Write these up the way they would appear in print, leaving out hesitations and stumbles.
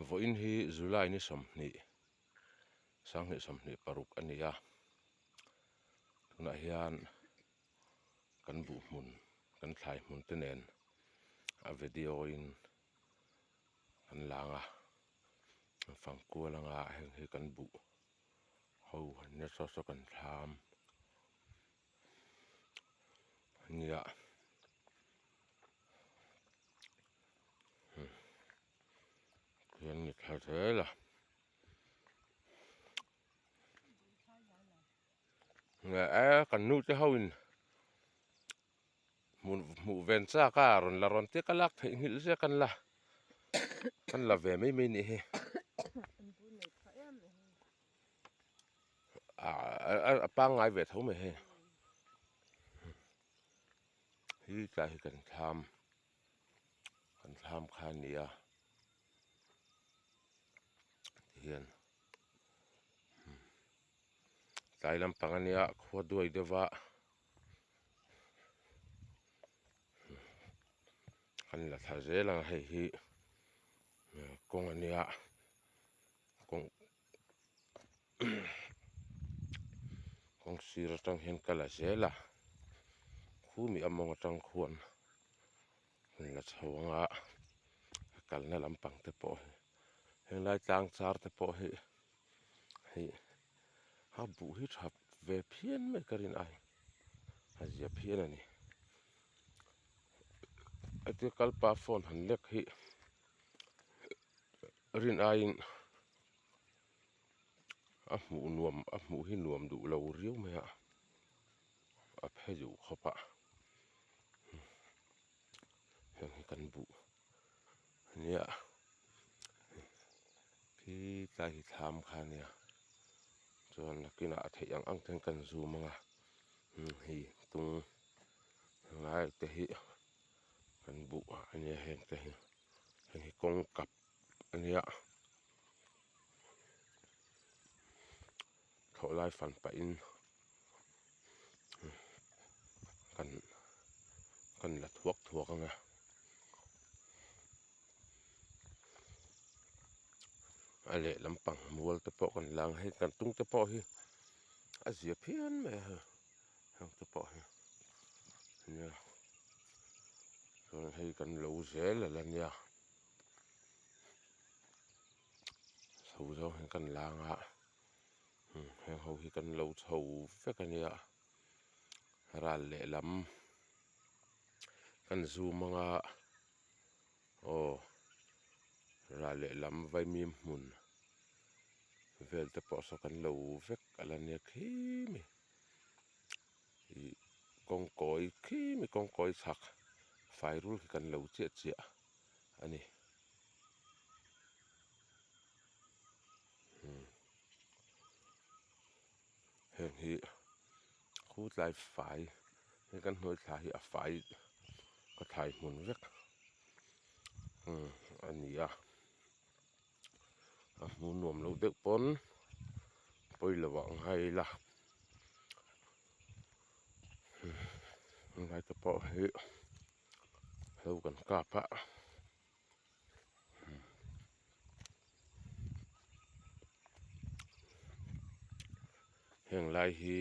Vawiin hi July ni 20, 2026 a ni a, tunah hian kan buh hmun, kan thlai hmun te nen a video in kan lang a, an fang kual anga heng hi kan buh ho an nia saw saw kan thlam a nia. Hian ni thla zel a e kan nu te ho in hmuh hmuh ven chak a rawn la rawn tia ka lak theih nghilh zia kan la kan la ve mai mai nih hi ah a pangngai ve tho mai hei. Hi tlai hi kan thlam kan thlam kha a ni a tihian tlai lampang a nia khua duai deuh a kan la thla zel ang hei hi kawng a nia kawng. Kawng sir atang hian ka la zel a khumi a mawng atang khuan an la chho ang a a kalna lampang te pawh hi henglai tlang char te pawh hi hei a buh hi tha ve phian mai ka rin ai a zia phian a ni hetia kalpa phone han lek hi rin aiin. A hmuh nuam a hmuh hi nuam duh lo riau mai a a phe duh khawp a heng hi kan buh ania khi tlai hi thlam kha ania chuan nakinah a theih ang ang ten kan zoom ang a hei tung lai te hi kan buh ania heng te hi heng hi kawng kap ania. Thlawh lai fan pahin kan kan la thuak thuak ang a a lehlam pang mual te pawh kan la ang hei kan tung te pawh hi a zia phian mai a hei heng te pawh hi nia chuan hei kan lo zel a la nia. Chho zawng hian kan lang a heng ho hi kan lo chho vek a nia ral lehlam kan zoom ang a aw ral lehlam vaimim hmun vel te pawh saw kan lo vek a la nia khi mi ih kawngkawi khi mi kawngkawi chhak fai rul khi kan lo chiah chiah. a ni heng hi khu tlai fai he kan hnuai thla hi a fai ka thlai hmun vek a ni a a hmuh nuam lo deuh pawn pawi lo ah ngai ila helai te pawh hi. Hlo kan kap a heng lai hi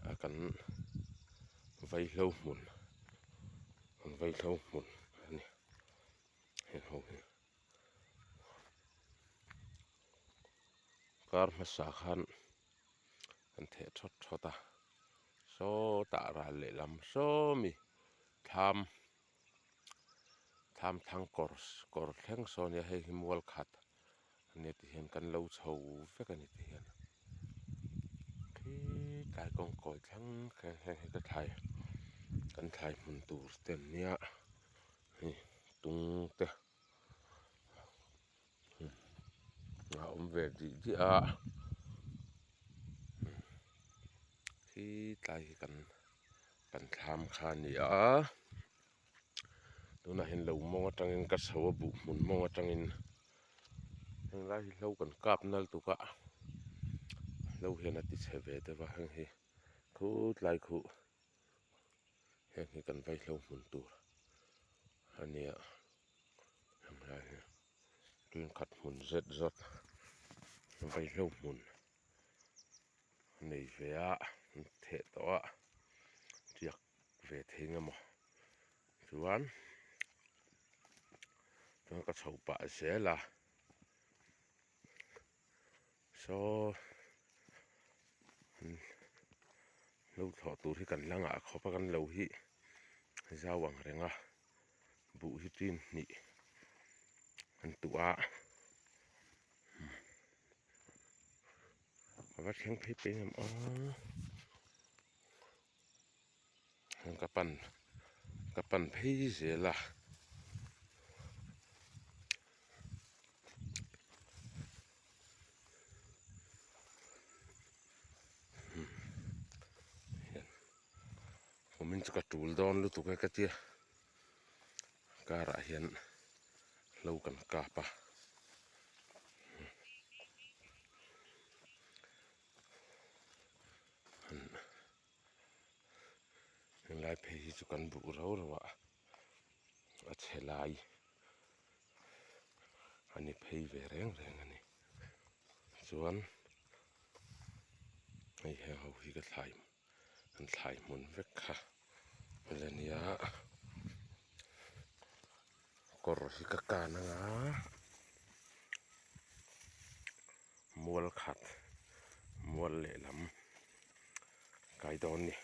a kan vaihlo hmun kan vaihlo hmun a ni heng ho hi kar hmasa khan an theh thawt thawt a sawtah ral lehlam saw mi thlam thlam thlang kawr kawr thleng saw ania hei hi mual khat ania ti hian kan lo chho vek ani ti hian khi tlai kawng kawi thleng thleng heng hi ka thlai kan thlai hmun tur te an nia hei tung te. A awm ve dih dih a khi tlai hi kan kan thlam kha a ni a tunah hian lo mawng atangin ka chho a buh hmun mawng atangin henglai hi hlo kan kap nal tuk a hlo hian a ti chhe ve deuh a heng hi khu tlai khuh heng hi kan vaihlo hmun tur a nia. Thenkhat hmun zet zawt vaihlo hmun a nei ve a an theh tawh a tiak ve thei eng emaw chuan chuan ka chho pah zel a saw lo thlawh tur hi kan la ngah khawp a kan lo hi zau ang reng a. Buh hi tin hnih an tuh a a va thleng phei peng em aw ka pan ka pan phei zel a. Kumin chu ka tul dawn lutuk e ka tia karah hian hlo kan kap a helai phei hi chu kan buh rau rau a a chhe lai a ni phei ve reng reng a ni chuan hei heng ho hi ka thlai. an thlai hmun vek kha la nia kawr hi ka kan anga mual khat mual lehlam kai dawn ni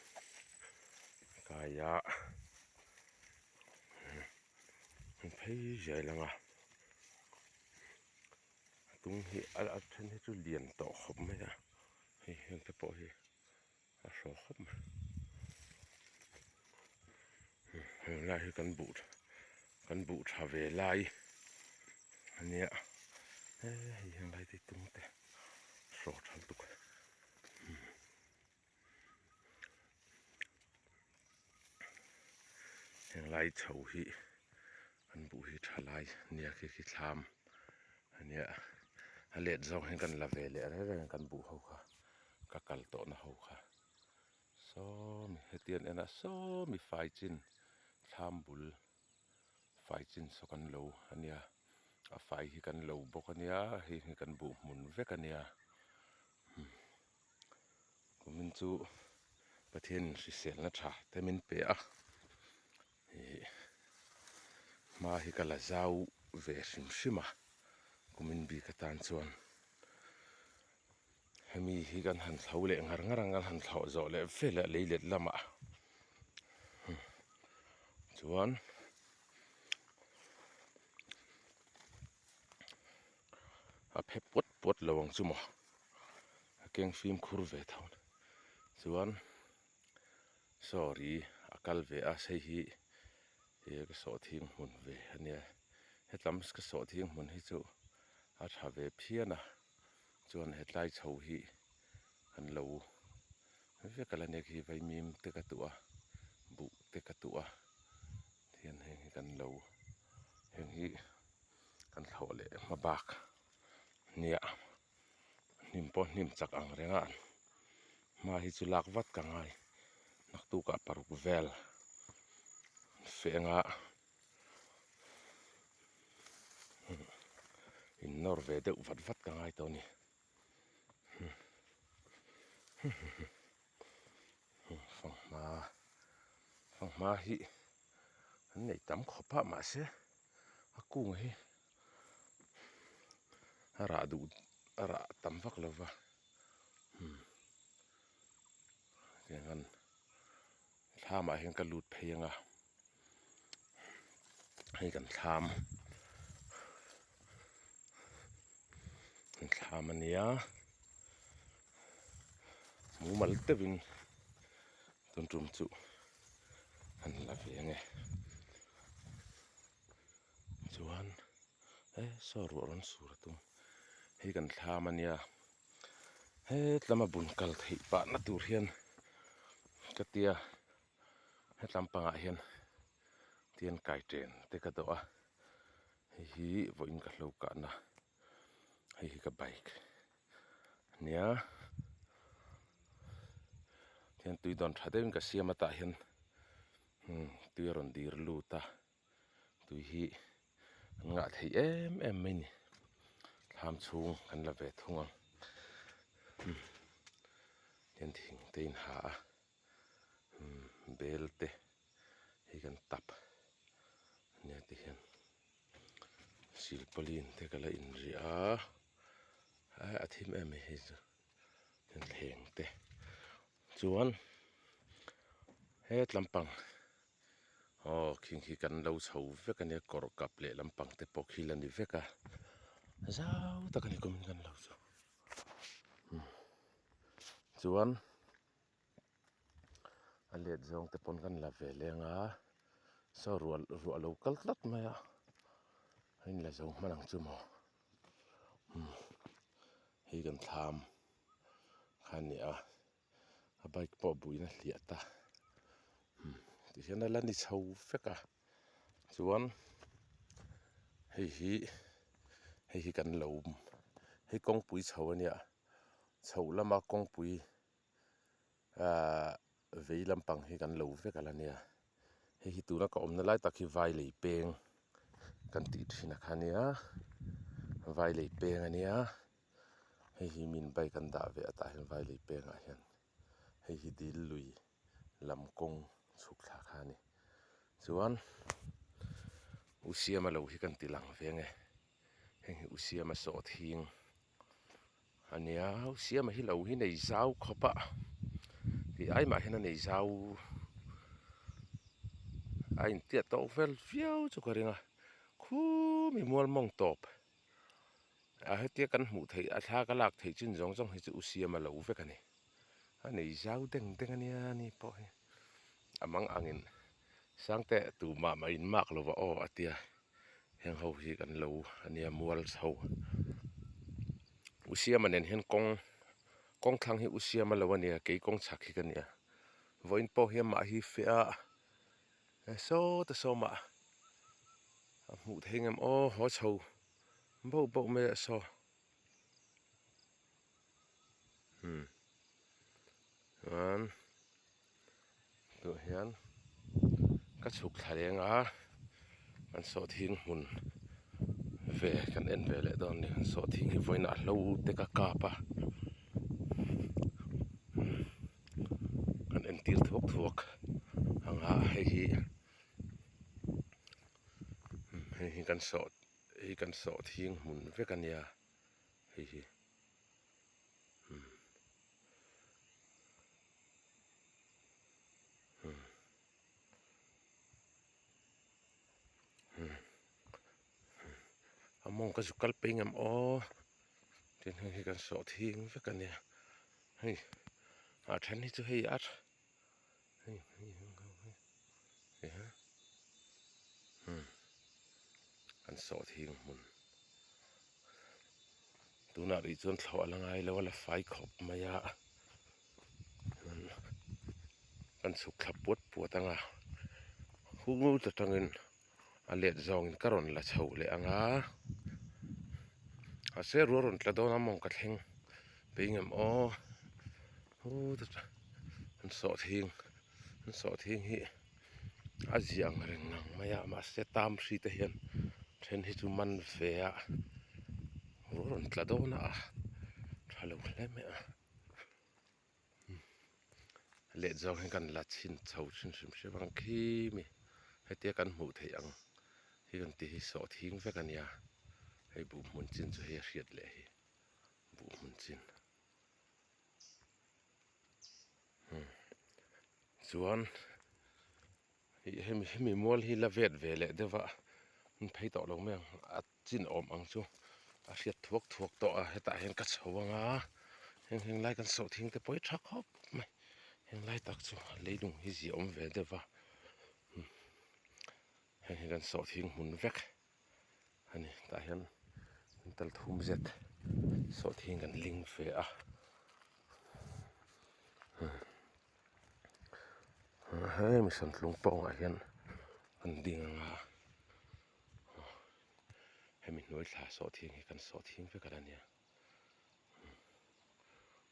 kaia an phei zel anga a tung hi a then hi chu lian tawh khawp mai a hei heng te pawh hi. A hraw khawp mai heng lai hi kan buh kan buh tha ve lai a nia he hei heng lai te tung te hraw tha lutuk heng lai chho hi kan buh hi tha lai a nia khi khi thlam a nia a let zawng hian kan la ve leh reng reng a kan buh ho kha. Ka kal tawhna ho kha sawmi hetiang en ah sawmi fai chin thlam bul fai chin saw kan lo a nia a fai hi kan lo bawk a nia hei hi kan buh hmun vek a nia kumin chu Pathian in hriselna tha te min pe a ih hma hi ka la zau ve hrim hrim a kumin bik atan chuan. Hemi hi kan han thlo leh ngar ngar ang kan han thlawh zawh leh vel a lei let lamah chuan a phe puat puat lo ang chu maw a keng fimkhur ve tho chuan sorry a kal ve a hei hi he ka sawhthing hmun ve a nia hetlam ka sawhthing hmun hi chu a tha ve phian a. Chuan hetlai chho hi an lo vek a la nek hi vaimim te ka tuh a buh te ka tuh a tihian heng hi kan lo heng hi kan thlawh leh hma bak nia hnim pawh hnim chak ang reng a hma hi chu lak vat ka ngai naktuk ah paruk vel feng a. In nawr ve deuh vat vat ka ngai tawh a ni fanghma fanghma hi an neih tam khawp a mahse a kung hi a rah duh a rah tam vak lo va tiang hian thlamah hian ka lut phei ang a. Hei kan thlam kan thlam a nia mumal deuhin tun tum chu an la ve ang e chuan he saw ruah rawn sur a tum hei kan thlam a nia hetlama bun kal theih pahna tur hian ka tia. Hetlam pangah hian tian kai chen te ka dawh a hei hi vawiin ka hlo kahna hei hi ka bike ania tihian tui dawn tha deuhin ka siam a tah hian tui a rawn dir lut a tui hi an ngah thei em em mai a ni. Thlam chhung kan la ve thung ang umm hian thing te in ha a umm bel te hi kan tap ania ti hian silpaulin te ka la inriah a eh a thim em mai hei chu thleng te chuan hetlam pang aw khing khi kan lo chho vek ania kawr kap leh lampang te pawh khi la ni vek a zau tak a ni kumin kan lo chu chuan a let zawng te pawn kan la ve leng a saw ruah ruah a lo kal tlat mai a a inla zo hman ang chu maw hei kan thlam kha a ni a a bike pawh buin a hliah ta tihian a la ni chho vek a chuan hei hi hei hi kan lo hei kawngpui chho a nia chhoh lama kawngpui ahh vei lampang hi kan lo vek a la nia hei hi tuna ka awmna lai tak hi vai lei peng kan tih thin a kha nia vai lei peng a nia hei hi min bike an dah ve atah hian vai lei pengah hian hei hi dil lui lam kawng chhuk thla kha a ni chuan u siama lo hi kan ti lang ve nge heng hi u siama sawhthing a nia u siama hi lo hi nei zau khawp a tih ai mah hian a nei zau a intiat tawk vel viau chu ka ring a khumi mual mawng tawp. A hetia kan hmuh theih a thla ka lak theih chin zawng zawng hi chu u siam a lo vek a ni. A nei zau deng deng a nia ni pawh hi a mang angin Sangte tumah mah in mak lova aw a tia heng ho hi kan lo a nia mual chho. U siama nen hian kawng kawng thlang hi u siama lo a nia kei kawng chhak hi ka nia vawiin pawh hi amah hi fiah a sawta sawmah a hmuh theih ngem aw haw chho bauh bauh mai a saw umm chuan tah hian ka chhuk thla leng a kan sawhthing hmun ve kan en ve leh dawn a ni kan sawhthing hi vawiinah hlo te ka kap a kan entir thuak thuak ang a hei hi. Hei hi kan sawh hei kan sawh thing hmun vek a nia hei hi umm umm umm a mawng ka zu kal peng em aw tin hei hi kan sawh thing vek a nia hei a then hi chu hei a hei hei hei ha umm an sawh thing hmun tunah rih chuan thlawh a la ngai lo a la fai khawp mai a kan chhuk thla puat puat ang a hung atangin a let zawngin ka rawn la chho leh ang a mahse ruah rawn tla dawn a mawng ka thleng pei ngem aw an sawh thing an sawh thing hi a ziah ang reng ang mai a mahse tam hri te hian then hi chu man ve a ruah rawn tla dawn a tha lo hle mai a. Let zawng hian kan la chhin chho hrim hrim hrim ang khi mi hetia kan hmuh theih ang hi kan tih hi sawh thing vek a nia hei buh hmun chin chu hei a hriat leh hi buh hmun chin chuan ih hemi hemi mual hi la vet ve leh deuh a an phei tawh lo mai ang a chin awm ang chu a hriat thuak thuak tawh a hetah hian ka chho ang a heng heng lai kan sawh thing te pawh hi tha khawp mai heng lai tak chu leilung hi zia awm ve deuh a heng hi kan sawh thing hmun vek a ni tah hian tal thum zet sawh thing kan ling ve a. Hemi sawntlung pawngah hian an ding ang a hemi hnuai thla sawhthing hi kan sawhthing vek a la nia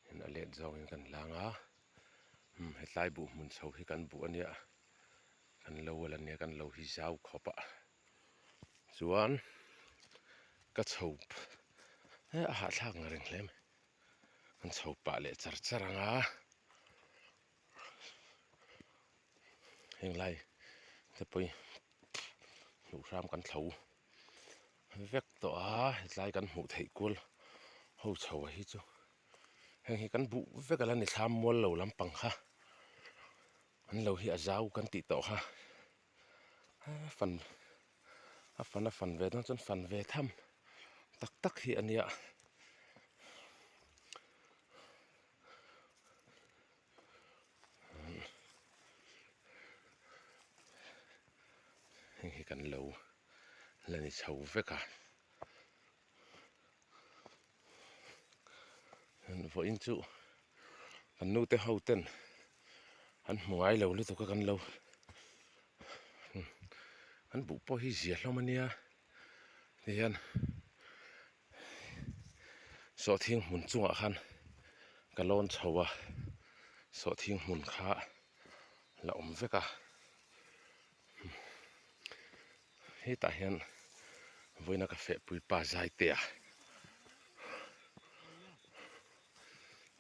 tin a let zawngin kan lang a hetlai buh hmun chho hi kan buh a nia kan lo a la nia kan lo hi zau khawp a chuan ka chho. He a hahthlak ang reng hle mai. An chho pah leh char char ang a. Heng lai te pawh hi hmuh hram kan thlo vek tawh a hetlai kan hmuh theih kual ho chho a hi chu heng hi kan buh vek a la ni thlam mual lo lampang kha an lo hi a zau kan tih tawh kha fan a fan a fan ve dawn chuan fan ve tham tak tak hi a nia. Heng hi kan lo la ni chho vek a vawiin chu kan nute ho ten an hmu ngai lo lutuk a kan lo an buh pawh hi zia hlawm a nia tihian. Sawhthing hmun chungah khan ka lawn chho a sawhthing hmun kha la awm vek a hetah hian vawiina ka fehpui pa zai te a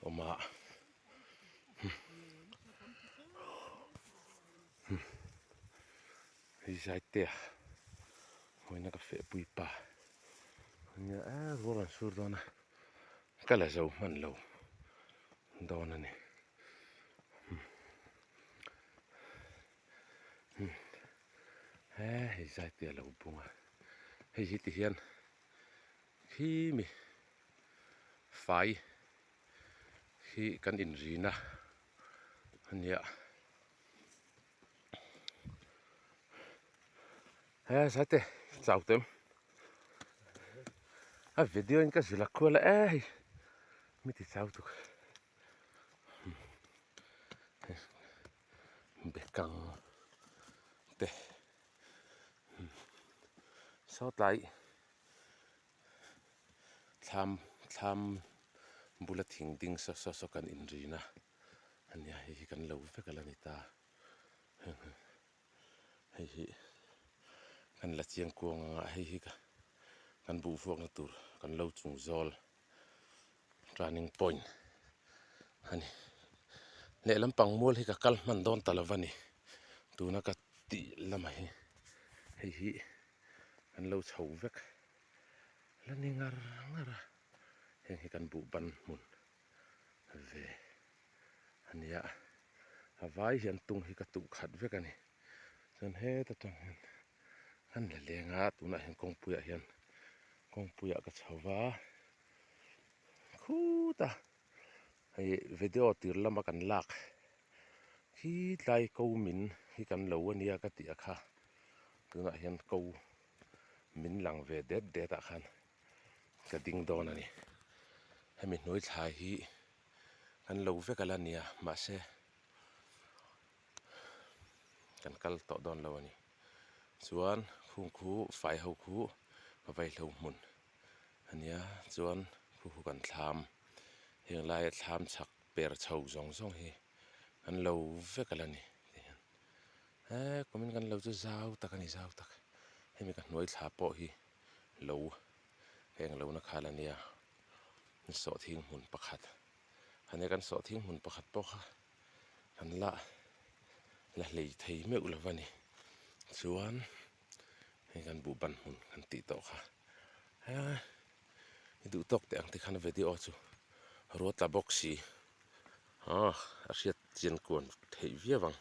awm a Hei zai te a hawina ka feh pui pa ania e rual an sur dawn a ka la zo hman lo dawn a ni he hei zai te a lo bung a hei hi ti hian khi mi fai hi kan inrina ania. He saite chau tem a video in ka zilh a khual a e hei mi ti chau tuk bekang te saw tlai thlam thlam bula thing ding saw saw saw kan inrin a ania hei hi kan lo vek a la ni ta. Hei hi kan la chiang kuang anga hei hi kan buh vuakna tur kan lo chung zawl turning point a ni. Lehlam pang mual hi ka kal hman dawn ta lo va ni tuna ka tih lamah hi hei hi kan lo chho vek la ni ngar ngar a heng hi kan buh ban hmun ve. A nia a vai hian tung hi ka tuh khat vek a ni chuan heta tang hian an la leng a tunah hian kawngpuiah hian kawngpuiah ka chho va khuta hei video tir lama kan lak khi tlai ko min hi kan lo a nia ka tih a kha tunah hian ko min lang ve det det ah khan ka ding dawn a ni hemi hnuai thlai hi. Kan lo vek a la nia mahse kan kal tawh dawn lo a ni chuan khung khu fai ho khu ka vaihlo hmun a nia chuan khu khu kan thlam heng laia thlam chhak per chho zawng zawng hi kan lo vek a la ni tihian he kumin kan lo chu zau tak a ni zau tak hemi ka hnuai thla pawh hi lo heng lo na kha la nia. Sawhthing hmun pakhat a nia kan sawhthing hmun pakhat pawh kha kan la la hlei thei meuh lo va ni chuan hei kan buh ban hmun kan tih tawh kha he i duh tawk teh ang tikhan video chu ruat la bawk si ah a hriat chian kuan theih viau ang.